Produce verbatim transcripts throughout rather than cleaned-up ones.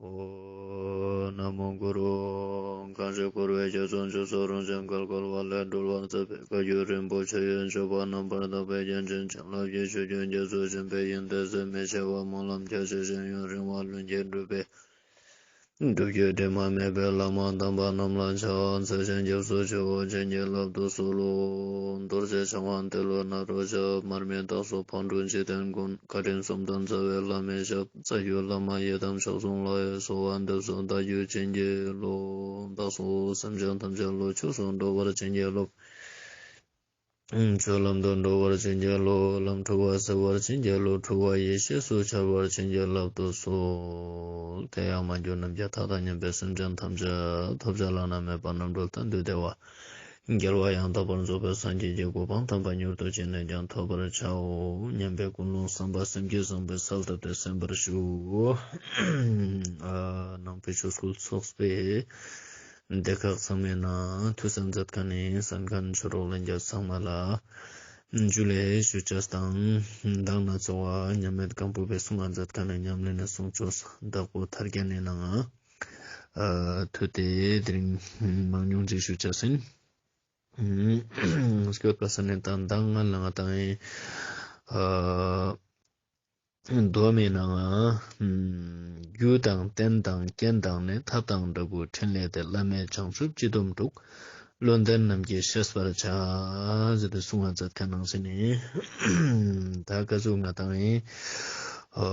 ཨོཾ་ན་མོ་གུ་རུ། གང་ཞིག་འཁོར་བའི་རྒྱ་མཚོ་མཆུ་སོགས་རང་བཞིན་བརྒལ་དཀའ་བ་ལས་སྒྲོལ་བར་མཛད་པའི་བཀའ་བརྒྱུད་རིན་པོ་ཆེ་ཡི་སྤྱོད་པ་རྣམ་པར་དག་པའི་རྒྱན་ཅན་བྱིན་རླབས་ཀྱི་ཆུ་རྒྱུན་རྒྱ་མཚོ་ཆེན་པོའི་ཡོན་ཏན་ཟད་མི་ཤེས་པ་སྨོན་ལམ་རྒྱ་ཆེ་ཞིང་ཡུན་རིང་བ་ལྷུན་གྱིས་གྲུབ་པའི་སྒྲུབ་བརྒྱུད་དྲི་མ་མེད་པའི་བླ་མ་དམ་པ་རྣམས་ལ་ཕྱག་འཚལ་ཞིང་སྐྱབས་སུ་མཆིའོ། བྱིན་གྱིས་བརླབ་ཏུ་གསོལ་ལོ། རྡོ་རྗེ་འཆང་དབང་ཏེ་ལོ་ནཱ་རོ་ཞབས། མར་མི་དྭགས་སོགས་ཕག་གྲུ་འཇིག་རྟེན་མགོན། བཀའ་དྲིན་གསུམ་ལྡན་རྩ་བའི་བླ་མའི་ཞབས། རྩ་བརྒྱུད་བླ་མ་ཡི་དམ་ཕྱག་རྫོང་ལ། གསོལ་བ་འདེབས་སོ་བདག་རྒྱུད་བྱིན་གྱིས་རློབས། བདག་སོགས་སེམས་ཅན་ཐམས་ཅད་བློ་ཆོས་སུ་འགྲོ་བར་བྱིན་གྱིས་རློབས། ཆོས་ལམ་དུ་འགྲོ་བར་བྱིན་གྱིས་རློབས། ལམ་འཁྲུལ་བ་སེལ་བར་བྱིན་གྱིས་རློབས། འཁྲུལ་བ་ཡེ་ཤེས་སུ་འཆར་བར་བྱིན་གྱིས་བརླབ་ཏུ་གསོལ། དེ་ཡང་མ་གྱུར་ནམ་མཁའི་མཐའ་དང་མཉམ་པའི་སེམས་ཅན་ཐམས་ཅད་ཐོབ་བྱ་བླ་ན་མེད་པ་རྣམ་གྲོལ་གཏན་དུ་བདེ་བ་རྒྱལ་བ་ཡང་དག་པར་རྫོགས་པའི་སངས་རྒྱས་ཀྱི་གོ་འཕང་དམ་པ་མྱུར་དུ་ཅི་ནས་ཀྱང་ཐོབ་པར་བྱའོ་སྙམ་པའི་ཀུན་སློང་བསམ་པ་སེམས་བསྐྱེད་བཟང་པོའི་གསལ་བཏབ་སྟེ་གསན་པར་ཞུ། ནང་པའི་ཆོས་སྐུལ་ཚོགས་པའི་སྡེ་ཁག་ཚང་མའི་ནང་ཐུགས་གསན་མཛད་མཁན་ནི་གསན་མཁན་ཆོས་གྲོགས་ལྷན་རྒྱས་ཚང་མ་ལ་ཇུ་ལེ་ཞུ་ཅེས་དང་། མདང་ནེ་ཚོགས་པ་མཉམ་མེད་སྒམ་པོ་པའི་གསུང་ང་མཛད་མཁན་ནི་ཉམས་ལེན་ནི་གསུང་ཆོས་བདག་པོ་ཐར་རྒྱན་ནི་ནང་ང་ཨ་ཐུགས་ཏེ་དེ་རིང་མང་ཉུང་ཅིག་ཞུ་ཅེས་ཡིན། སྐྱོད་པ་ས་ནེ་ད་མདང་ང་ལ་ང་དང་ཨ་མདོ་མའི་ནང་ང་རྒྱུ་དང་རྟེན་དང་རྐྱེན་དང་ནི། ཐབས་དང་འབྲས་བུ་ཕྲིན་ལས་ཏེ། བླ་མེད་བྱང་ཆུབ་སྤྱི་སྡོམ་དྲུག་བློ་ལྡན་རྣམས་ཀྱིས་ཤེས་པར་བྱ། ཟེར་ཏེ་གསུང་ང་མཛད་མཁན་ནང་བཞིན་ནི། ད་ག་ཟུག་ང་དང་ཨ་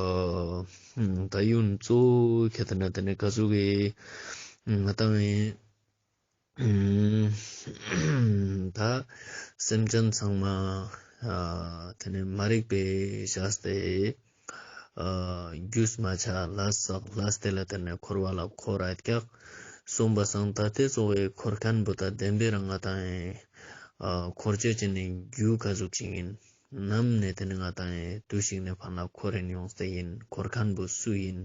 ད་ཡུན་གཙོ་བོ་ཁྱེད་ན་དེ་ནི་ག་ཟུག་གི་ང་དང་ད་སེམས་ཅན་ཚང་མ་ཨ་དེ་ནི་མ་རིག་པའི་བཞག་སྟེ་ཨ་རྒྱུས་མ་ཆ་ལས་བསགས་ལས་དེ་ལ་དེ་ནི་འཁོར་བ་ལ་འཁོར་ར་ཀྱག་གསུངས་པ་སང་ད་དེ་ཚོགས་པའི་འཁོར་མཁན་བོ་ད་བདེན་པའི་རང་ང་དང་ཨ་འཁོར་བྱེད་ཅན་ནི་རྒྱུ་ག་ཟུག་ཅིག་ཡིན། ནམ་ནེ་དེ་ནི་ང་དང་ཡིན་དུས་ཤིག་ནེ་ཕར་ལ་འཁོར་རིན་ཡོངས་ཏེ་ཡིན། འཁོར་མཁན་བོ་སུ་ཡིན།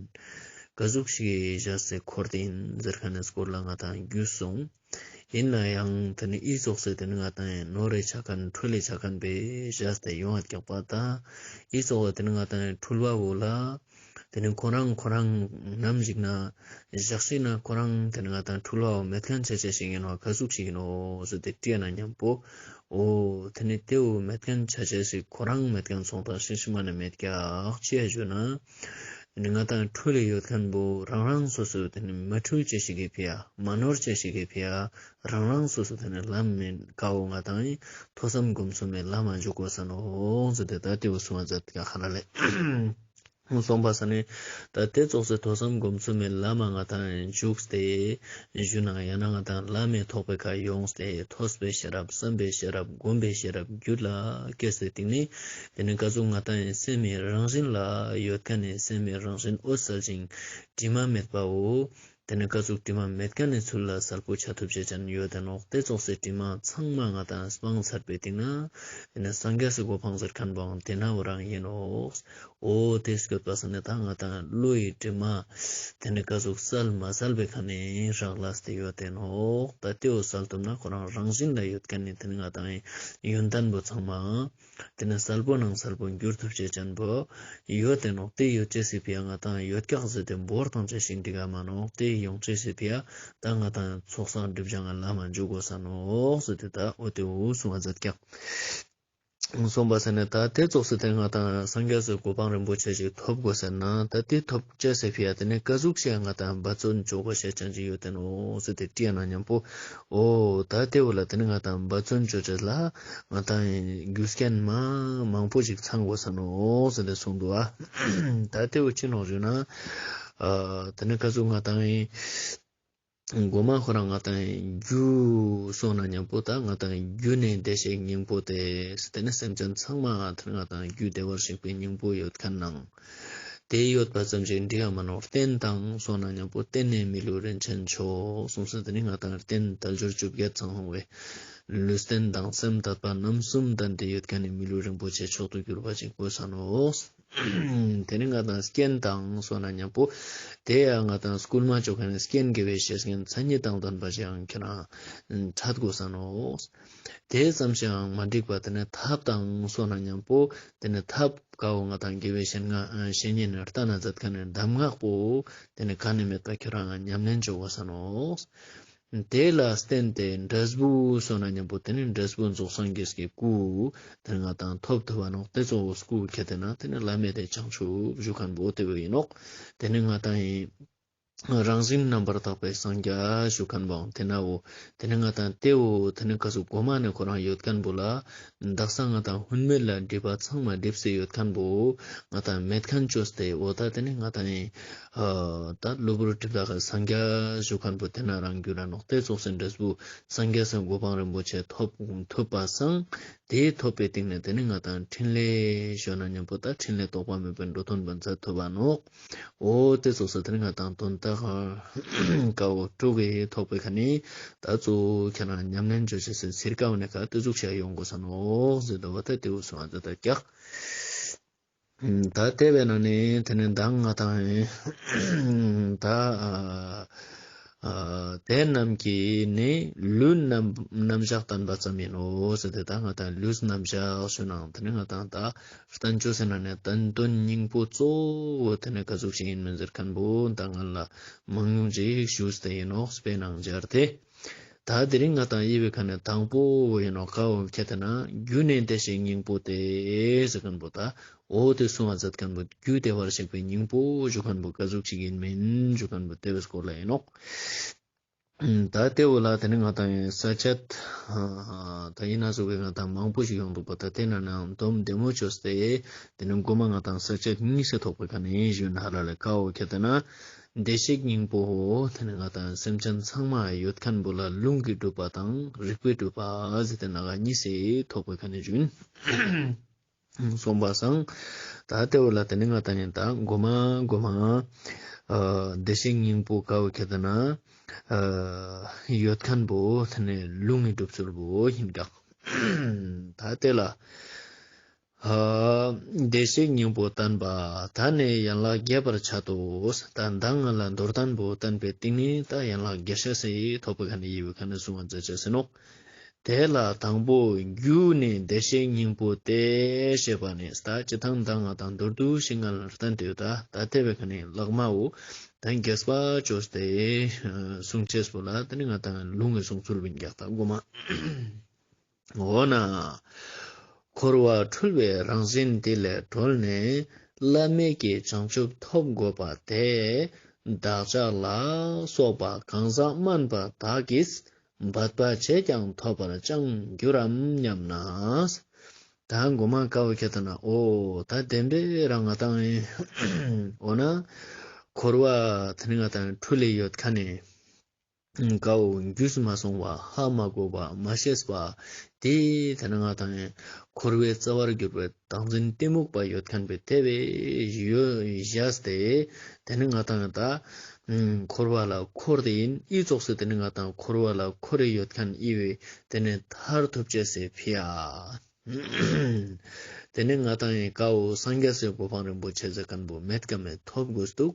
ག་ཟུག་ཞིག་གི་བཞག་སྟེ་འཁོར་ཏེ་ཡིན་ཟེར་མཁན་ནི་སྐོར་ལ་ང་དང་རྒྱུས་སོང་། ཡིན་ན་ཡང་དེ་ནི་ཨི་ཙོགས་སེ་དེ་ནི་ང་དང་ཡིན་ནོར་རེ་ཆ་མཁན་འཁྲུལ་ལེ་ཆ་མཁན་བོ་བཞག་སྟེ་ཡོང་བ་ཀྱག་པ་ད། ཨི་ཙོགས་དེ་ནི་ང་དང་ཡིན་འཁྲུལ་བ་བོ་ལ། དེ་ནི་ཁོ་རང་ཁོ་རང་ནམ་ཞིག་ན་ཞག་ཞིག་ན་ཁོ་རང་དེ་ནི་ང་དང་འཁྲུལ་བའོ་མེད་མཁན་ཆ་ཆ་ཞིག་ཡིན་ནོ་ག་ཟུག་ཞིག་ཡིན་ནོ་ཟེར་ཏེ་དྲིས་ན་མཉམ་པོ། འོ་དེ་ནི་དེའོ་མེད་མཁན་ཆ་ཆ་ཞིག་ཁོ་རང་མེད་མཁན་སོང་དང་ཤིང་ཤི་མ་ནི་མེད་ཀྱག་ཅི་ཡ་ཞུ་ན། དེ་ནི་ང་དང་འཁྲུལ་ལེ་ཡོད་མཁན་བོ་རང་རང་སོ་སོ་དེ་ནི་མ་འཁྲུལ་ཅེས་ཞིག་གི་ཕི་ཡ་མ་ནོར་ཅེས་ཞིག་གི་ཕི་ཡ་རང་རང་སོ་སོ་དེ་ནི་ལམ་མེད་ཀའོ་ང་དང་ཡིན་ཐོས་བསམ་སྒོམ་གསུམ་མེད་ལམ་མ་འཇུག་དགོས་ས་ནོ་ཟེར་ཏེ་ད་དེའོ་གསུང་བ་མཛད་ཀྱག་ཧ་ལ་ལེ། སོང་པ་ས་ནི་ད་དེ་ཙོགས་སེ་ཐོས་བསམ་སྒོམ་གསུམ་མེད་ལམ་མ་ང་དང་འཇུག་སྟེ་ཞུ་ན་ཡང་ན་ང་དང་ལམ་མེ་ཐོག་པའི་ཁ་ཡོངས་ཏེ་ཐོས་པའི་ཤེས་རབ་བསམ་པའི་ཤེས་རབ་སྒོམ་པའི་ཤེས་རབ་རྒྱུད་ལ་སྐྱེས་ཏེ་སྟིང་ནེ་དེ་ནི་ག་ཟུག་ང་དང་ཡིན་སེམས་མེད་རང་བཞིན་ལ་ཡོད་མཁན་ནི་སེམས་མེད་རང་བཞིན་འོད་གསལ་ཞིང་དྲི་མ་མེད་པའོ། དེ་ནི་ག་ཟུག་དྲི་མ་མེད་མཁན་ནི་ཚུལ་ལ་གསལ་པོ་ཆ་ཐུབ་ཅེས་ཅན་ཡོད་དེ་ནོག་དེ་ཙོགས་སེ་དྲི་མ་ཚང་མ་ང་དང་སྤང་ཚར་བའི་སྟིང་ནེ་དེ་ནི་སངས་རྒྱས་སི་གོ་འཕང་ཟེར་མཁན་བོའང་དེ་ནའོ་རང་ཡིན་ནོག་འོ་དེ་སྐྱོད་པ་ས་ནི་ད་ང་དང་བློ་ཡི་དྲི་མ་དེ་ནི་ག་ཟུག་སལ་མ་སལ་བའི་ཁ་ནེ་རག་ལས་ཏེ་ཡོད་དེ་ནོག་ད་དེའོ་སལ་ཐུབ་ན་ཁོ་རང་རང་བཞིན་ལ་ཡོད་མཁན་ནི་དེ་ནི་ང་དང་ཡོན་ཏན་བོ་ཚང་མ་དེ་ནི་སལ་པོ་ནང་སལ་པོ་འགྱུར་ཐུབ་ཅེས་ཅན་བོ་ཡོད་དེ་ནོག་དེ་ཡོད་ཅེས་སི་ཕི་ཡ་ང་དང་ཡོད་ཀྱག་ཟེར་ཏེ་འབོར་བཏང་ཅེས་ཤིག་འགྲིག་ག་མ་ནོག་དེ་ཡོང་ཅེས་སི་ཕི་ཡ་ད་ང་དང་ཚོགས་བསགས་སྒྲིབ་སྦྱང་ལ་མ་འཇུག་དགོས་ས་ནོག་ཟེར་ཏེ་ད་འོ་དེའོ་གསུང་བ་མཛད་ཀྱག་སོང་པ་ས་ནི་ད་དེ་ཙོགས་སེ་དེ་ང་དང་སངས་རྒྱས་སི་གོ་འཕང་རིན་པོ་ཆེ་ཞིག་ཐོབ་དགོས་ཟེར་ན་ད་དེ་ཐོབ་ཅེས་སི་ཕི་ཡ་དེ་ནི་ག་ཟུག་ཞིག་ང་དང་འབད་བརྩོན་ཅོ་དགོས་ཤེས་ཅན་ཅིག་ཡོད་དེ་ནོག་ཟེར་ཏེ་དྲིས་ན་མཉམ་པོ། འོ་ད་དེ་བོ་ལ་དེ་ནི་ང་དང་འབད་བརྩོན་ཅོ་ཅེས་ལ་ང་དང་རྒྱུ་རྐྱེན་མ་མང་པོ་ཞིག་ཚང་དགོས་ས་ནོག་ཟེར་ཏེ་གསུངས་འདུག་ཨ། ད་དེ་བོ་ཅི་ནོག་ཞུ་ན། ཨ་དེ་ནི་ག་ཟུག་ང་དང་མགོ་མ་ཁོ་རང་ང་དང་རྒྱུ་སོང་ན་མཉམ་པོ་ད་ང་དང་རྒྱུ་ནི་བདེ་གཤེགས་སྙིང་པོ་སྟེ་དེ་ནི་སེམས་ཅན་ཚང་མ་དེ་ནི་ང་དང་རྒྱུ་བདེ་བར་གཤེགས་པའི་སྙིང་པོ་ཡོད་མཁན་ནང་དེ་ཡོད་པ་ཙམ་ཞིག་འགྲིག་ག་མ་ནོག་རྟེན་དང་སོང་ན་མཉམ་པོ་རྟེན་ནི་མི་ལུས་རིན་ཆེན་མཆོག་གསུངས་སོ། དེ་ནི་ང་དང་རྟེན་དལ་འབྱོར་བཅོ་བརྒྱད་ཚང་བའི་ལུས་རྟེན་དང་སེམས་དད་པ་རྣམ་གསུམ་ལྡན་ཏེ་ཡོད་མཁན་ནི་མི་ལུས་རིན་པོ་ཆེ་མཆོག་ཏུ་གྱུར་པ་ཅིག་དགོས་ས་ནོག་ཏེ་ནེ་ང་དང་རྐྱེན་དང་སོང་ན་ཉམ་པོ་ཏེ་ཡང་ང་དང་སྐུལ་མ་ཅོ་ཁན་ནི་རྐྱེན་དགེ་བའི་བཤེས་གཉེན་མཚན་ཉིད་དང་ལྡན་པ་ཞིག་ཡང་ཁྱེད་རང་འཕྲད་དགོས་ས་ནོག། ཏེ་ཙམ་ཞིག་ཡང་མ་འགྲིག་པ་ཏེ་ནེ་ཐབས་དང་སོང་ན་ཉམ་པོ་ཏེ་ནེ་ཐབས་ཀ་བོ་ང་དང་དགེ་བའི་བཤེས་གཉེན་བཤེས་གཉེན་ནི་ལྟ་ན་མཛད་ཁན་ནི་གདམས་ངག་པོ་ཏེ་ནེ་ག་ནེ་མེད་པ་ཁྱེད་རང་ཉམས་ལེན་ཅོ་དགོས་ས་ནོག། ཏེ་ལ་བརྟེན་ཏེ་འབྲས་བུ་སོང་ན་ཉམ་པོ་ཏེ་ནེ་འབྲས་བུ་རྫོགས་སངས་རྒྱས་ཀྱི་སྐུ་ཏེ་ནེ་ང་དང་ཐོབ་ཐུབ་པ་ནོག། ཏེ་ཙོགས་སྐུ་ཁྱེད་དེ་ན་ཏེ་ནེ་བླ་མེད་དེ་བྱང་ཆུབ་ཞུ་ཁན་བོ་ཏེ་བོ་ཨིན་ནོག། ཏེ་ནེ་ང་དང་ཨིན་རང་བཞིན་རྣམ་པར་དག་པའི་སངས་རྒྱས་ཞུ་ཁན་བོའང་ཏེ་ན་བོ་ཏེ་ནེ་ང་དང་ཏེ་བོ་ཏེ་ནེ་ཀ་ཟུག་གོ་མ་ནེ་ཁོ་རང་ཡོད་ཁན་བོ་ལ་དག་ས་ང་དང་ཧུན་མེད་ལ་སྒྲིབ་པ་ཚང་མ་སྒྲིབ་སེ་ཡོད་ཁན་བོ་ང་དང་མེད་ཁན་ཅོས་ཏེ་འོ་ད་ཏེ་ནེ་ང་དང་ཨིན་ཨ་ད་གློ་བུར་སྒྲིབ་དག་སངས་རྒྱས་ཞུ་ཁན་བོ་ཏེ་ན་རང་རྒྱུད་ལ་ནོག། ཏེ་ཙོགས་སེ་འབྲས་བུ་སངས་རྒྱས་སི་གོ་འཕང་རིན་པོ་ཆེ་ཐོབ་ཐུབ་པ་སང་ཏེ་ཐོབ་པའི་སྟེང་ནེ་ཏེ་ནེ་ང་དང་ཕྲིན་ལས་ཞུ་ན་ཉམ་པོ་ད་ཕྲིན་ལས་རྟོག་པ་མེད་པའི་འགྲོ་དོན་བོ་མཛད་ཐུབ་པ་ནོག། འོ་ཏེ་ཙོགས་སེ་ཏེ་ནེ་ང་དང་དོན་དག་ཀ་བོ་དྲུག་གི་ཐོག་པའི་ཁ་ནེ་ད་ཙོགས་ཁྱེད་རང་ཉམས་ལེན་ཅོ་ཅེས་སི་ཚིར་ཀ་བོ་ནེ་ཀ་ཏེ་ཟུག་ཤ་ཡོང་དགོས་ས་ནོག་ཟེར་དོ་བ་ད་ཏེ་བོ་སོང་བ་ད་ཀྱག། ད་ཏེ་བས་ན་ནི་ཏེ་ནེ་མདང་ང་དང་ད་ཨ་ཏེ་རྣམས་ཀྱི་ནི་ལུས་རྣམ་རྣམ་གཞག་བསྟན་པ་ཙམ་ཡིན་ནོ་ཟེར་ཏེ་ད་ང་དང་ལུས་རྣམ་གཞག་ཞུ་ནའང་ཏེ་ནེ་ང་དང་ད་བསྟན་བཅོས་ཟེར་ན་ནི་བསྟན་དོན་སྙིང་པོ་གཙོ་བོ་ཏེ་ནེ་ཀ་ཟུག་ཞིག་ཡིན་མིན་ཟེར་ཁན་བོ་ད་ང་ལ་མང་ཉུང་ཅིག་ཞུས་ཏེ་ཡིན་ནོག་དཔེ་ནང་སྦྱར་ཏེ། ད་དེ་རིང་ང་དང་ཡི་བའི་ཁ་ནེ་དང་པོ་ཡིན་ནོག་ཀ་བོ་ཁྱེད་དེ་ན་རྒྱུ་ནི་བདེ་གཤེགས་སྙིང་པོ་སྟེ་ཟེར་ཁན་བོ་ད་འོ་ཏེ་གསུང་བ་མཛད་ཁན་བོ་རྒྱུ་བདེ་བར་གཤེགས་པའི་སྙིང་པོ་ཞུ་ཁན་བོ་ཀ་ཟུག་ཅིག་ཡིན་མིན་ཞུ་ཁན་བོ་ཏེ་བོའི་སྐོར་ལ་ཡིན་ནོག། ད་ཏེ་བོ་ལ་ཏེ་ནེ་ང་དང་ཡང་ས་བཅད་ད་ཡིན་ན་ཟུག་གི་ང་དང་མང་པོ་ཞིག་ཡོང་འདུག་པ། ད་ཏེ་ན་ནང་སྡོམ་བདེ་མོ་ཅོས་ཏེ་ཏེ་ནེ་གོ་མ་ང་དང་ས་བཅད་གཉིས་སི་ཐོག་པའི་ཁ་ནེ་ཞུ་ན་ཧ་ལ་ལེ་ཀ་བོ་ཁྱེད་དེ་ན་བདེ་གཤེགས་སྙིང་པོ་ཏེ་ནེ་ང་དང་སེམས་ཅན་ཚང་མ་ཡོད་ཁན་བོ་ལ་ལུང་གིས་སྒྲུབ་པ་དང་རིགས་པས་སྒྲུབ་པ་ཟེར་ཏེ་ན་ག་གཉིས་སི་ཐོག་པའི་ཁ་ནེ་ཞུ་ཡིན། སོང་པ་སང་ད་ཏེ་བོ་ལ་ཏེ་ནེ་ང་དང་ཡིན་ད་གོ་མ་གོ་མ་ཨ་བདེ་གཤེགས་སྙིང་པོ་ཀ་བོ་ཁྱེད་དེ་ན་ཨ་ཡོད་ཁན་བོ་ཏེ་ནེ་ལུང་གིས་སྒྲུབ་ཚུལ་བོ་ཡིན་ཀྱག། ད་ཏེ་ལ་ཨ་བདེ་གཤེགས་སྙིང་པོ་བསྟན་པ་ད་ནི་ཡན་ལག་བརྒྱད་པར་འཆད་དོ། ད་མདང་ང་ལ་མདོར་བསྟན་པོ་བསྟན་པའི་སྟེང་ནེ་ད་ཡན་ལག་བརྒྱད་ཤ་སི་ཐོག་པའི་ཁ་ནེ་ཡི་བའི་ཁ་ནེ་གསུང་བ་མཛད་ཅེས་ཟེར་ནོག། དེ་ལ་དང་པོ་རྒྱུ་ནི་བདེ་གཤེགས་སྙིང་པོ་སྟེ་ཞེས་པ་ནི་ད་སྤྱིར་བཏང་མདང་ང་དང་མདོར་བསྡུས་ཤིག་ང་ལ་བསྟན་ཏེ་ཡོད། ད་ད་ཏེ་བའི་ཁ་ནེ་ལྷག་མ་བོ་ད་རྒྱས་པ་ཅོས་ཏེ་གསུང་ཅེས་པོ་ལ་ཏེ་ནེ་ང་དང་ལུང་གི་གསུང་ཚུལ་བོ་ཡིན་ཀྱག་ད་གོ་མ། འོ་ན། འཁོར་བ་འཁྲུལ་བའི་རང་བཞིན་འདི་ལས་གྲོལ་ནས་བླ་མེད་ཀྱི་བྱང་ཆུབ་ཐོབ་དགོས་པ་དེ། བདག་ཅག་ལ་སོགས་པ་གང་ཟག་དམན་པ་དག་གིས་འབད་པ་བྱས་ཀྱང་ཐོབ་པར་ཅང་འགྱུར་རམ་སྙམ་ན། ད་གོ་མ་ཀ་བོ་ཁྱེད་དེ་ན་འོ་ད་བདེན་པའི་རང་ང་དང་ཡིན། འོ་ན་འཁོར་བ་ཏེ་ནེ་ང་དང་འཁྲུལ་ལེ་ཡོད་ཁན་ནི། ཀ་བོ་རྒྱུས་མ་སོང་བ་ཧ་མ་གོ་བ་མ་ཤེས་པ་དེ་ཏེ་ནེ་ང་དང་འཁོར་བའི་རྩ་བར་གྱུར་པའི་བདག་འཛིན་གཏི་མུག་པ་ཡོད་ཁན་བོ་ཏེ་བས་ཡོད་བཞག་སྟེ་ཏེ་ནེ་ང་དང་ད་འཁོར་བ་ལ་འཁོར་ཏེ་ཡིན་ཨི་ཙོགས་སེ་ཏེ་ནེ་ང་དང་འཁོར་བ་ལ་འཁོར་རེ་ཡོད་ཁན་ཨི་བས་ཏེ་ནེ་ཐར་ཐུབ་ཅེས་སི་ཕི་ཡ། ཏེ་ནེ་ང་དང་ཡིན་ཀ་བོ་སངས་རྒྱས་སི་གོ་འཕང་རིན་པོ་ཆེ་ཟེར་ཁན་བོ་མེད་ཀ་མེད་ཐོབ་དགོས་འདུག།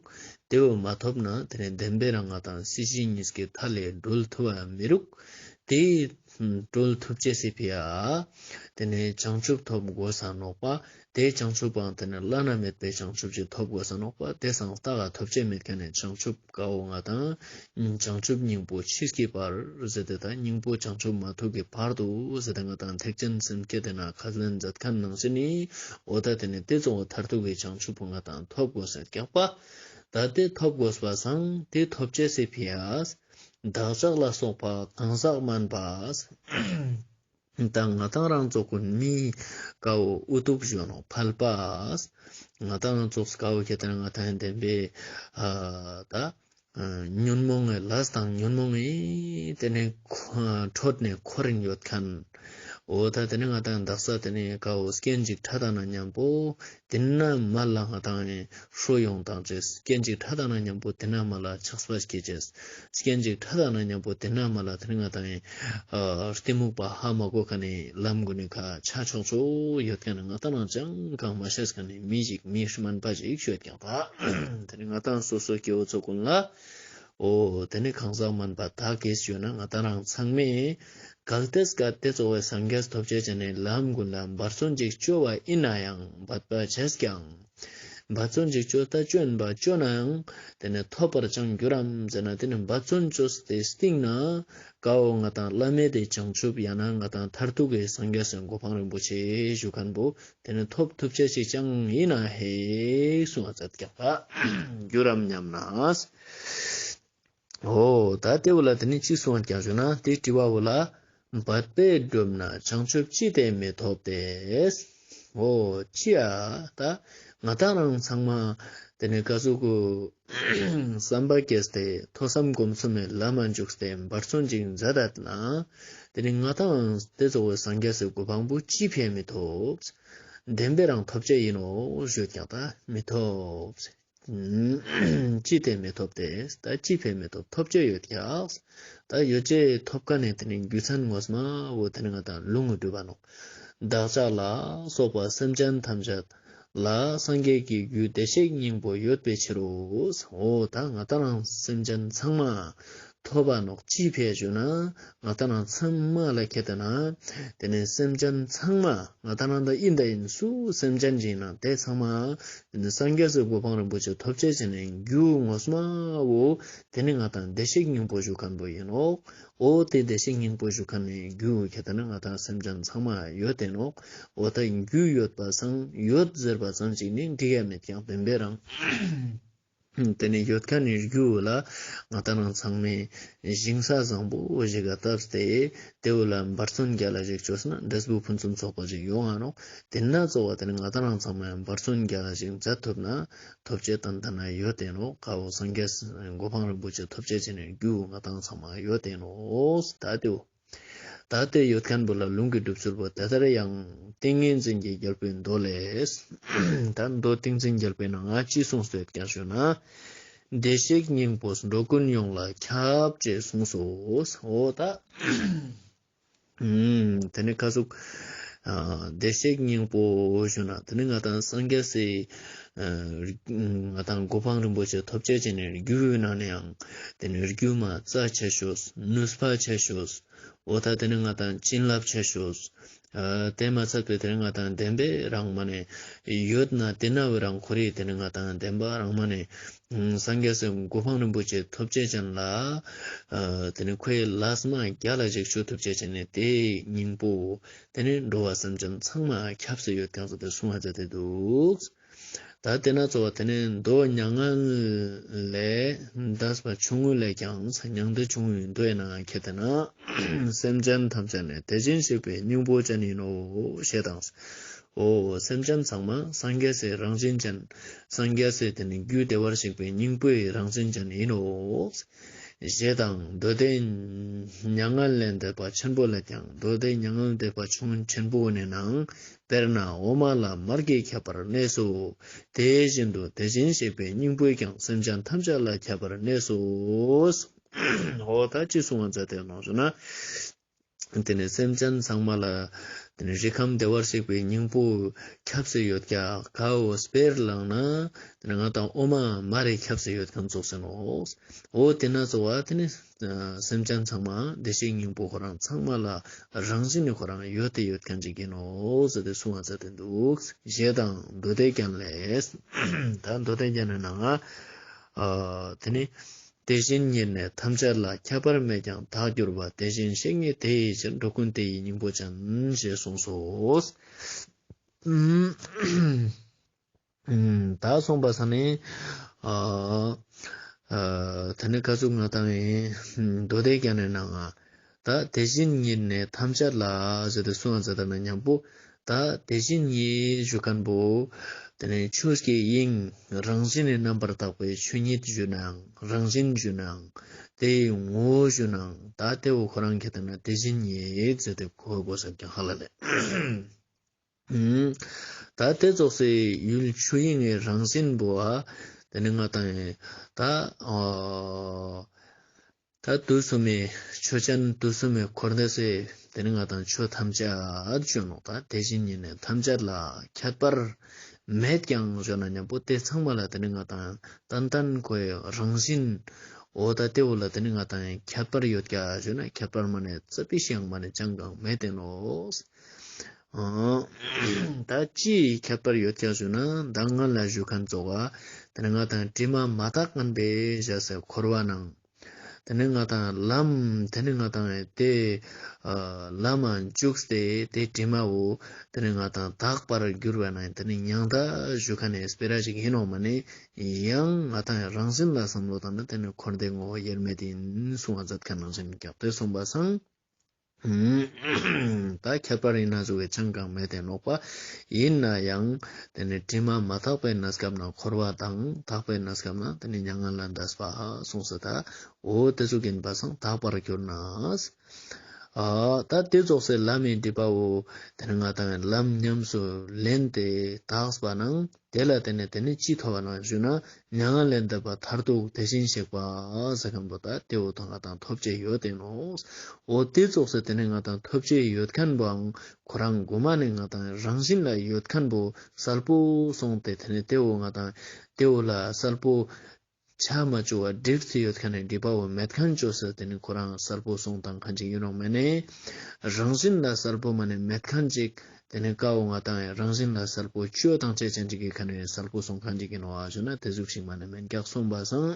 ཏེ་བོ་མ་ཐོབ་ན་ཏེ་ནེ་བདེན་པའི་རང་ང་དང་སྲིད་ཞི་གཉིས་ཀའི་མཐའ་ལས་གྲོལ་ཐུབ་པ་མི་རུག། ཏེ་གྲོལ་ཐུབ་ཅེས་སི་ཕི་ཡ། ཏེ་ནེ་བྱང་ཆུབ་ཐོབ་དགོས་ས་ནོག་པ། ཏེ་བྱང་ཆུབ་པའང་ཏེ་ནེ་བླ་ན་མེད་པའི་བྱང་ཆུབ་ཅིག་ཐོབ་དགོས་ས་ནོག་པ། ཏེ་སང་ལྟ་ག་ཐོབ་ཅེས་མེད་ཁན་ནི་བྱང་ཆུབ་ཀ་བོ་ང་དང་བྱང་ཆུབ་སྙིང་པོ་མཆིས་ཀྱི་བར་ཟེར་ཏེ་ད་སྙིང་པོ་བྱང་ཆུབ་མ་ཐོབ་ཀྱི་བར་དུ་ཟེར་ཏེ་ང་དང་ཐེག་ཆེན་སེམས་བསྐྱེད་དེ་ན་ཁས་ལེན་མཛད་ཁན་ནང་བཞིན་ནི་འོ་ད་ཏེ་ནེ་ཏེ་གཙོ་བོ་མཐར་ཐུག་གི་བྱང་ཆུབ་པོ་ང་དང་ཐོབ་དགོས་ཟེར་ཀྱག་པ། ད་ཏེ་ཐོབ་དགོས་པ་སང་ཏེ་ཐོབ་ཅེས་སི་ཕི་ཡ། བདག་ཅག་ལ་སོགས་པ་གང་ཟག་དམན་པ། ད་ང་དང་རང་ཙོགས་ཀུན་མི་ཀ་བོ་འུ་ཐུག་ཞུ་ནོག་ཕལ་པ། ང་དང་རང་ཙོགས་ཀ་བོ་ཁྱེད་དེ་ན་ང་དང་བདེན་པའི་ཨ་ད་ཨ་ཉོན་མོངས་ངི་ལས་དང་ཉོན་མོངས་ངི་ཏེ་ནེ་ཁྲོད་ནེ་འཁོར་རིན་ཡོད་ཁན། འོ་ད་དེ་ནི་ང་ཏང་དག་ས་དེ་ནི་ཀ་བོ་སྐྱེ་འཇིག་ཕྲ་དང་ན་མཉམ་པོ་དེ་ན་མ་ལ་ང་ཏང་ཧྲོ་ཡོང་དང་ཅེས། སྐྱེ་འཇིག་ཕྲ་དང་ན་མཉམ་པོ་དེ་ན་མ་ལ་ཆགས་པ་སྐྱེ་ཅེས། སྐྱེ་འཇིག་ཕྲ་དང་ན་མཉམ་པོ་དེ་ན་མ་ལ་དེ་ནི་ང་ཏང་ཨ་གཏི་མུག་པ་ཧ་མ་གོ་ཁན་ནི་ལམ་གུན་ནི་ཁ་ཆ་ཆོག་ཆོག་ཡོད་ཁན་ནི་ང་ཏང་རང་ཅང་གང་མ་ཤེས་ཁན་ནི་མི་ཞིག་མི་དམན་པ་ཞིག་ཤོད་ཀྱང་པ། དེ་ནི་ང་ཏང་སོ་སོ་སྐྱེ་བོ་ཚོ་གུན་ལ། འོ་དེ་ནི་གང་ཟག་དམན་པ་དག་གིས་ཞུ་ན་ང་ཏང་རང་ཚང་མས་གལ་ཏེ་སྐད་དེ་གཙོ་བོའི་སངས་རྒྱས་ཐོབ་ཅེས་ཅན་ནི་ལམ་གུན་ལ་འབད་བརྩོན་ཅིག་ཅོ་བ་ཨིན་ན་ཡང་འབད་པ་བྱས་ཀྱང་། འབད་བརྩོན་ཅིག་ཅོ་ད་ཅོ་ཨིན་པ་ཅོ་ན་ཡང་དེ་ནི་ཐོབ་པར་ཅང་འགྱུར་རམ་ཟེར་ན་དེ་ནི་འབད་བརྩོན་ཅོས་ཏེ་སྟིང་ན་ཀ་བོ་ང་ཏང་བླ་མེད་དེ་བྱང་ཆུབ་ཡང་ན་ང་ཏང་མཐར་ཐུག་གི་སངས་རྒྱས་སི་གོ་འཕང་རིན་པོ་ཆེ་ཞུ་ཁན་བོ་དེ་ནི་ཐོབ་ཐུབ་ཅེས་ཅིག་ཅང་ཨིན་ན་ཧེ་གསུང་བ་མཛད་ཀྱང་པ་འགྱུར་རམ་སྙམ་ན། འོ་ད་དེ་བོ་ལ་དེ་ནི་ཅི་གསུང་བ་ཀྱང་ཞུ་ན་དེ་དྲི་བ་བོ་ལ་འབད་པས་བསྒྲུབས་ན་བྱང་ཆུབ་ཅི་སྟེ་མི་ཐོབ་སྟེ། འོ་ཅི་ཡ་ད་ང་ཏང་རང་ཚང་མ་དེ་ནི་ཀ་ཟུག་གུ་བསམ་པ་སྐྱེས་ཏེ་ཐོས་བསམ་སྒོམ་གསུམ་མི་ལམ་མ་འཇུག་སྟེ་འབད་བརྩོན་ཅིག་མཛད་ད་ན་དེ་ནི་ང་ཏང་དེ་གཙོ་བོ་སངས་རྒྱས་སི་གོ་འཕང་བོ་ཅི་ཕི་མི་ཐོབ། བདེན་པའི་རང་ཐོབ་ཅེས་ཨིན་ནོག་ཞུ་ཀྱང་ད་མི་ཐོབ། ཅི་སྟེ་མི་ཐོབ་སྟེ། ད་ཅི་ཕི་མི་ཐོབ། ཐོབ་ཅེས་ཡོད་ཀྱག། ད་ཡོད་ཅེས་ཐོབ་ཁན་ནི་དེ་ནི་རྒྱུ་མཚན་ངོ་མ་བོ་དེ་ནི་ང་ཏང་ལུང་གི་སྒྲུབ་པ་ནོག། བདག་ཅག་ལ་སོགས་པ་སེམས་ཅན་ཐམས་ཅད་ལ་སངས་རྒྱས་ཀྱི་རྒྱུ་བདེ་གཤེགས་སྙིང་པོ་ཡོད་པའི་ཕྱིར་རོ། འོ་ད་ང་ཏང་རང་སེམས་ཅན་ཚང་མ་ཐོབ་པ་ནོག། ཅི་ཕི་ཞུ་ན་ང་ཏང་རང་ཚང་མ་ལ་ཁྱེད་ལྟ་ན་དེ་ནི་སེམས་ཅན་ཚང་མ་ང་ཏང་རང་ད་ཨིན་ད་ཨིན་སུ་སེམས་ཅན་ཅིག་ན་དེ་ཚང་མ་དེ་ནི་སངས་རྒྱས་སི་གོ་འཕང་རིན་པོ་ཆེ་ཐོབ་ཅེས་ཅན་ནི་རྒྱུ་ངོ་མ་བོ་དེ་ནི་ང་ཏང་བདེ་གཤེགས་སྙིང་པོ་ཞུ་ཁན་བོ་ཨིན་ནོག། འོ་དེ་བདེ་གཤེགས་སྙིང་པོ་ཞུ་ཁན་ནི་རྒྱུ་ཁྱེད་ལྟ་ན་ང་ཏང་སེམས་ཅན་ཚང་མ་ཡོད་དེ་ནོག། འོ་ད་རྒྱུ་ཡོད་པ་སང་ཡོད་ཟེར་བ་ཙམ་ཅིག་ནི་འགྲིག་ཡ་མེད་ཀྱང་བདེན་པའི་རང་དེ་ནི་ཡོད་ཁན་ནི་རྒྱུ་ལ་ང་ཏང་རང་ཚང་མས་ཞིང་ས་བཟང་པོ་ཞིག་ག་བཏབ་སྟེ་དེ་བོ་ལ་འབད་བརྩོན་རྒྱལ་ལ་ཞིག་ཅོས་ན་འབྲས་བུ་ཕུན་སུམ་ཚོགས་པ་ཞིག་ཡོང་ང་ནོག། དེ་ན་གཙོ་བོ་དེ་ནི་ང་ཏང་རང་ཚང་མས་འབད་བརྩོན་རྒྱལ་ལ་ཞིག་མཛད་ཐུབ་ན་ཐོབ་ཅེས་ཏན་ཏན་ན་ཡོད་དེ་ནོག། ཀ་བོ་སངས་རྒྱས་གོ་འཕང་རིན་པོ་ཆེ་ཐོབ་ཅེས་ཅན་ནི་རྒྱུ་ང་ཏང་ཚང་མ་ཡོད་དེ་ནོག། ད་དེ་བོ། ད་དེ་ཡོད་ཁན་བོ་ལ་ལུང་གི་སྒྲུབ་ཚུལ་བོ་དེ་ལྟར་ཡང་ཏིང་ངེ་འཛིན་གྱི་རྒྱལ་པོའི་མདོ་ལས། ད་མདོ་ཏིང་འཛིན་རྒྱལ་པོའི་ནང་ང་ཅི་གསུངས་སོ་ཡོད་ཀྱང་ཞུ་ན། བདེ་གཤེགས་སྙིང་པོས་འགྲོ་ཀུན་ཡོངས་ལ་ཁྱབ་ཅེས་གསུངས་སོ། འོ་ད། ཨུམ། དེ་ནི་ཀ་ཟུག། ཨ་བདེ་གཤེགས་སྙིང་པོ་ཞུ་ན་དེ་ནི་ང་ཏང་སངས་རྒྱས་སི་ཨ་ང་ཏང་གོ་འཕང་རིན་པོ་ཆེ་ཐོབ་ཅེས་ཅན་ནི་རྒྱུའི་ནང་ནས་ཡང་དེ་ནི་རྒྱུ་མ་རྩ་ཆེ་ཤོས་ནུས་པ་ཆེ་ཤོས། འོ་ད་དེ་ནི་ང་ཏང་བྱིན་རླབས་ཆེ་ཤོས། ཨ་དེ་མ་ཚད་པའི་དེ་ནི་ང་ཏང་བདེན་པའི་རང་མ་ནས་ཡོད་ན་དེ་ན་བའི་རང་ཁོ་རེ་དེ་ནི་ང་ཏང་བདེན་པ་རང་མ་ནས་སངས་རྒྱས་སི་གོ་འཕང་རིན་པོ་ཆེ་ཐོབ་ཅེས་ཅན་ལ་ཨ་དེ་ནི་ཁོའི་ལས་མ་རྒྱལ་ལ་ཞིག་ཅོ་ཐུབ་ཅེས་ཅན་ནི་དེའི་སྙིང་པོ་དེ་ནི་འགྲོ་བ་སེམས་ཅན་ཚང་མ་ཁྱབ་སེ་ཡོད་ཀྱང་ཟེར་ཏེ་གསུང་བ་མཛད་དེ་འདུག། ད་དེ་ན་གཙོ་བོ་དེ་ནི་མདོ་མྱ་ངན་ལས་འདས་པ་ཆུང་ངུ་ལས་ཀྱང་མྱང་འདས་ཆུང་ངུའི་མདོའི་ནང་ཁྱེད་ལྟ་ན། སེམས་ཅན་ཐམས་ཅད་ནི་དེ་བཞིན་གཤེགས་པའི་སྙིང་པོ་ཅན་ཡིན་ནོ་ཞེས་དང་། འོ་སེམས་ཅན་ཚང་མ་སངས་རྒྱས་སི་རང་བཞིན་ཅན། སངས་རྒྱས་སི་དེ་ནི་རྒྱུ་བདེ་བར་གཤེགས་པའི་སྙིང་པོའི་རང་བཞིན་ཅན་ཡིན་ནོ། ཞེས་དང་མདོ་སྡེ་མྱ་ངན་ལས་འདས་པ་ཆེན་པོ་ལས་ཀྱང་མདོ་སྡེ་མྱ་ངན་ལས་འདས་པ་ཆུང་ཆེན་པོ་ནི་ནང་དཔེར་ན་འོ་མ་ལ་མར་གྱིས་ཁྱབ་པར་གནས་སོ། དེ་བཞིན་དུ་དེ་བཞིན་གཤེགས་པའི་སྙིང་པོས་ཀྱང་སེམས་ཅན་ཐམས་ཅད་ལ་ཁྱབ་པར་གནས་སོ། འོ་ད་ཅི་གསུང་བ་མཛད་དེ་ནོ་ཞུ་ན། དེ་ནི་སེམས་ཅན་ཚང་མ་ལ་དེ་ནི་རིགས་ཁམས་བདེ་བར་གཤེགས་པའི་སྙིང་པོ་ཁྱབ་སེ་ཡོད་ཀྱག། ག་བོ་དཔེར་བླངས་ན་དེ་ནི་ང་ཏང་འོ་མ་མར་རེ་ཁྱབ་སེ་ཡོད་ཁན་ཙོགས་ཟེར་ནོ། འོ་དེ་ན་གཙོ་བོ་དེ་ནི་སེམས་ཅན་ཚང་མ་བདེ་གཤེགས་སྙིང་པོ་ཁོ་རང་ཚང་མ་ལ་རང་བཞིན་ནི་ཁོ་རང་ཡོད་དེ་ཡོད་ཁན་ཅིག་ཡིན་ནོ་ཟེར་ཏེ་གསུང་བ་མཛད་དེ་འདུག། ཞེས་དང་མདོ་སྡེ་རྒྱན་ལས། ད་མདོ་སྡེ་རྒྱན་ནི་ནང་ང་ཨ་དེ་ནི་དེ་བཞིན་ཉིད་ནི་ཐམས་ཅད་ལ། ཁྱད་པར་མེད་ཀྱང་དག་གྱུར་པ། དེ་བཞིན་གཤེགས་ཉིད་དེ་ཡི་ཕྱིར། འགྲོ་ཀུན་དེ་ཡི་སྙིང་པོ་ཅན། ཞེས་གསུངས་སོ། ཨུམ། ཨུམ། ད་གསུངས་པ་ས་ནི། ཨ་ཨ་དེ་ནི་ཀ་ཟུག་ང་ཏང་ངི་མདོ་སྡེ་རྒྱན་ནི་ནང་ང་། ད་དེ་བཞིན་ཉིད་ནི་ཐམས་ཅད་ལ་ཟེར་ཏེ་གསུངས་པ་ཟེར་ཏེ་ན་མཉམ་པོ། ད་དེ་བཞིན་ཉིད་ཞུ་མཁན་པོ་དེ་ནི་ཆོས་ཀྱི་དབྱིངས་རང་བཞིན་ནི་རྣམ་པར་དག་པའི་ཆོས་ཉིད་ཞུ་ནའང་རང་བཞིན་ཞུ་ནའང་དེའི་ངོ་བོ་ཞུ་ནའང་ད་དེ་བོ་ཁོ་རང་གི་དེ་ན་དེ་བཞིན་ཉིད་ཟེར་ཏེ་གོ་དགོས་ས་ཀྱང་ཧ་ལ་ལས། ད་དེ་ཙོགས་སེ་ཡུལ་ཆོས་དབྱིངས་ཀྱི་རང་བཞིན་པོ་ཨ་དེ་ནི་ང་དང་ད་ཨ་ད་དུས་གསུམ་མའི་ཆོས་ཅན། དུས་གསུམ་མའི་འཁོར་འདས་སི་དེ་ནི་ང་དང་ཆོས་ཐམས་ཅད་ཅོ་ནོག་ད་དེ་བཞིན་ཉིད་ནི་ཐམས་ཅད་ལ་ཁྱད་པར་མེད་ཀྱང་ཞུ་ན་མཉམ་པོ་དེ་ཚང་མ་ལ་དེ་ནི་ང་དང་ཏན་ཏན་ཁོའི་རང་བཞིན། འོ་ད་དེ་བོ་ལ་དེ་ནི་ང་དང་ཁྱད་པར་ཡོད་ཀྱག་ཞུ་ན་ཁྱད་པར་མ་ནེ་ཙ་པིག་ཞིག་ཡང་མ་ནེ་ཅང་གང་མེད་དེ་ནོག་ཨ་ད་ཅི་ཁྱད་པར་ཡོད་ཀྱག་ཞུ་ན་ད་ང་ལ་ཞུ་མཁན་ཙོགས་དེ་ནི་ང་དང་དྲི་མ་མ་དག་མཁན་པའི་ཞག་སེ་འཁོར་བ་ནང་དེ་ནི་ང་དང་ལམ་དེ་ནི་ང་དང་དེ་ལམ་མ་འཇུག་སྟེ་དེ་དྲི་མ་བོ་དེ་ནི་ང་དང་དག་པར་འགྱུར་བ་ན་དེ་ནི་མྱང་འདས་ཞུ་མཁན་ནི་སྤེ་ར་ཞིག་ཡིན་ནོག་མ་ནེ་ཡང་ང་དང་རང་བཞིན་ལ་བསམ་བློ་བཏང་ན་དེ་ནི་འཁོར་འདས་ངོ་བོ་དབྱེར་མེད་ཡིན་གསུང་བ་མཛད་མཁན་ནང་བཞིན་ཀྱག་དེ་སོང་པ་སང་། ད་ཁྱད་པར་ཡིན་ན་ཟུག་གི་ཅང་གང་མེད་དེ་ནོག་པ། ཡིན་ན་ཡང་དེ་ནི་དྲི་མ་མ་དག་པའི་གནས་སྐབས་ན་འཁོར་བ་དང་དག་པའི་གནས་སྐབས་ན་དེ་ནི་མྱ་ངན་ལས་འདས་པ་གསུངས་སོ། ད་འོ་དེ་ཟུག་ཡིན་པ་སང་དག་པར་གྱུར་ན། ཨ་ད་དེ་ཙོགས་སེ་ལམ་མི་སྒྲིབ་པ་བོ་དེ་ནི་ང་དང་ལམ་ཉམས་སུ་ལེན་ཏེ་དག་པ་ནང་དེ་ལ་དེ་ནི་དེ་ནི་ཅི་ཐོབ་པ་ན་ཞུ་ན་མྱ་ངན་ལས་འདས་པ་མཐར་ཐུག་དེ་བཞིན་གཤེགས་པ་ཟེར་མཁན་པོ་ད་དེ་བོ་ད་ང་དང་ཐོབ་ཅེས་ཡོད་དེ་ནོག་འོ་དེ་ཙོགས་སེ་དེ་ནི་ང་དང་ཐོབ་ཅེས་ཡོད་མཁན་པོའང་ཁོ་རང་གོ་མ་ནེ་ང་དང་རང་བཞིན་ལ་ཡོད་མཁན་པོ་གསལ་པོ་སོང་སྟེ་དེ་ནི་དེ་བོ་ང་དང་དེ་བོ་ལ་གསལ་པོ་ཆ་མ་བཅུག་པ་སྒྲིབ་སྟེ་ཡོད་མཁན་ནི་སྒྲིབ་པ་བོ་མེད་མཁན་ཅོས་ཏེ་དེ་ནི་ཁོ་རང་གསལ་པོ་སོང་བཏང་མཁན་ཅིག་ཡིན་ནོག་མ་ནེ། རང་བཞིན་ལ་གསལ་པོ་མ་ནེ་མེད་མཁན་ཅིག་དེ་ནི་ཀ་བོ་ང་དང་རང་བཞིན་ལ་གསལ་པོ་ཅོས་བཏང་ཅེས་ཅན་ཅིག་གི་ཁ་ནེ་གསལ་པོ་སོང་མཁན་ཅིག་ཡིན་ནོག་ཨ་ཞུ་ན་དེ་ཟུག་ཞིག་མ་ནེ་མེན་ཀྱག་སོང་པ་སང་།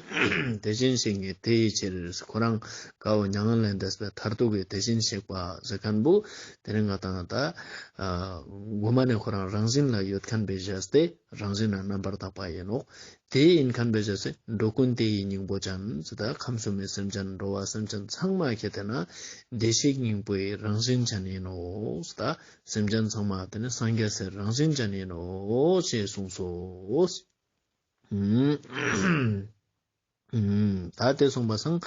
དེ་བཞིན་གཤེགས་ཉིད་དེ་ཡི་ཕྱིར་ཁོ་རང་ཀ་བོ་མྱ་ངན་ལས་འདས་པའི་མཐར་ཐུག་གི་དེ་བཞིན་གཤེགས་པ་ཟེར་མཁན་པོ་དེ་ནི་ང་དང་ད་གོ་མ་ནེ་ཁོ་རང་རང་བཞིན་ལ་ཡོད་མཁན་པའི་ཞག་སྟེ། རང་བཞིན་ལ་རྣམ་པར་དག་པ་ཡིན་ནོག་དེ་ཡིན་མཁན་པའི་ཞག་སྟེ་འགྲོ་ཀུན་དེ་ཡི་སྙིང་པོ་ཅན་ཟེར་ད་ཁམས་གསུམ་མའི་སེམས་ཅན་འགྲོ་བ་སེམས་ཅན་ཚང་མ་ཁྱེད་དེ་ན་བདེ་གཤེགས་སྙིང་པོའི་རང་བཞིན་ཅན་ཡིན་ནོག་ཟེར་ད་སེམས་ཅན་ཚང་མ་དེ་ནི་སངས་རྒྱས་སི་རང་བཞིན་ཅན་ཡིན་ནོག་ཞེས་གསུངས་སོ། ད་དེ་སོང་པ་སང་།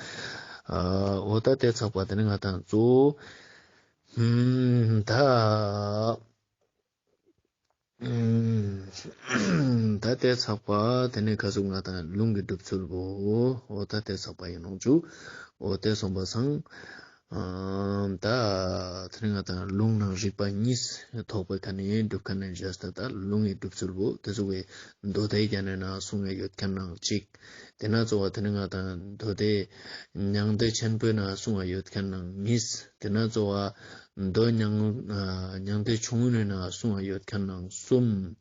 འོ་ད་དེ་ཚགས་པ་དེ་ནི་ང་དང་གཙོ་བོ། ད། ད་དེ་ཚགས་པ་དེ་ནི་ཁ་ཟུག་ང་དང་ལུང་གི་སྒྲུབ་ཚུལ་བོ། འོ་ད་དེ་ཚགས་པ་ཡིན་ནོག་ཅུ། འོ་དེ་སོང་པ་སང་། ད་དེ་ནི་ང་དང་ལུང་ནང་རིགས་པ་གཉིས་ཐོགས་པའི་ཁ་ནེ་སྒྲུབ་མཁན་ནི་ཞག་སྟེ་ད་ལུང་གི་སྒྲུབ་ཚུལ་བོ་དེ་ཟུག་གི་མདོ་སྡེ་རྒྱན་ནི་ནང་གསུངས་ཡོད་མཁན་ནང་གཅིག་དེ་ན་གཙོ་བོ་དེ་ནི་ང་དང་མདོ་སྡེ་མྱང་འདས་ཆེན་པོའི་ནང་གསུངས་ཡོད་མཁན་ནང་གཉིས། དེ་ན་གཙོ་བོ་མདོ་མྱང་མྱང་འདས་ཆུང་ངུའི་ནང་གསུངས་ཡོད་མཁན་ནང་གསུམ།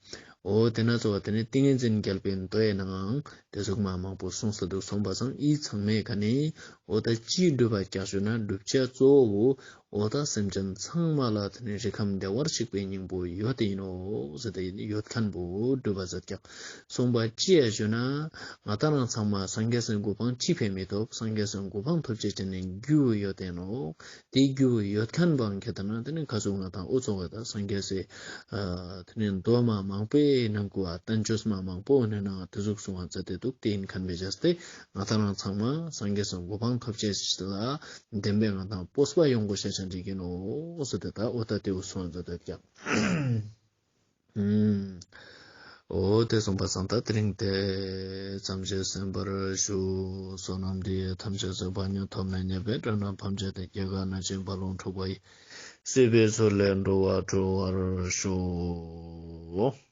འོ་དེ་ན་གཙོ་བོ་དེ་ནི་ཏིང་ངེ་འཛིན་རྒྱལ་པོའི་མདོའི་ནང་དེ་ཟུག་མ་མང་པོ་གསུངས་ས་འདུག་སོང་པ་སང་འི་ཚང་མའི་ཁ་ནེ་འོ་ད་ཅི་སྒྲུབ་པ་ཀྱག་ཞུ་ན་སྒྲུབ་བྱ་གཙོ་བོ་འོ་ད་སེམས་ཅན་ཚང་མ་ལ་དེ་ནི་རིགས་ཁམས་བདེ་བར་གཤེགས་པའི་སྙིང་པོ་ཡོད་དེ་ཡིན་ནོག་ཟེར་ཏེ་ཡོད་མཁན་པོ་སྒྲུབ་པ་མཛད་ཀྱག་སོང་པ་ཅི་ཡ་ཞུ་ན་ང་དང་རང་ཚང་མ་སངས་རྒྱས་སི་གོ་འཕང་ཅི་ཕི་མི་ཐོབ། སངས་རྒྱས་སི་གོ་འཕང་ཐོབ་ཅེས་ཅན་ནི་རྒྱུ་ཡོད་དེ་ནོག་དེ་རྒྱུ་ཡོད་མཁན་པོའང་ཁྱེད་དེ་ན་དེ་ནི་ཁ་ཟུག་ང་དང་འུ་ཚོ་ག་ད་སངས་རྒྱས་སི་དེ་ནི་མདོ་མ་མང་པོའི་ནང་གུ་བ་བསྟན་བཅོས་མ་མང་པོ་ནི་ནང་དེ་ཟུག་གསུང་བ་མཛད་དེ་འདུག་དེ་ཡིན་མཁན་པའི་ཞག་སྟེ་ང་དང་རང་ཚང་མ་སངས་རྒྱས་སི་གོ་འཕང་ཐོབ་ཅེས་ལ་བདེན་པའི་ང་དང་སྤོབས་པ་ཡོང་དགོས་ཤེས་ཅན་ཅིག་ཡིན་ནོག་ཟེར་ཏེ་ད་འོ་ད་དེ་འུ་གསུང་བ་མཛད་དེ་ཀྱག་འོ་དེ་སོང་པ་སང་ད་དེ་རིང་དེ་ཙམ་ཞིག་གསན་པར་ཞུ། བསོད་ནམས་འདི་ཡིས་ཐམས་ཅད་གཟིགས་པ་ཉིད། ཐོབ་ནས་ཉེས་པའི་དགྲ་རྣམས་ཕམ་བྱས་ཏེ། སྐྱེ་རྒ་ན་འཆིའི་རྦ་ཀློང་འཁྲུགས་པ་ཡི། སྲིད་པའི་མཚོ་ལས་འགྲོ་བ་སྒྲོལ་བར་ཤོག།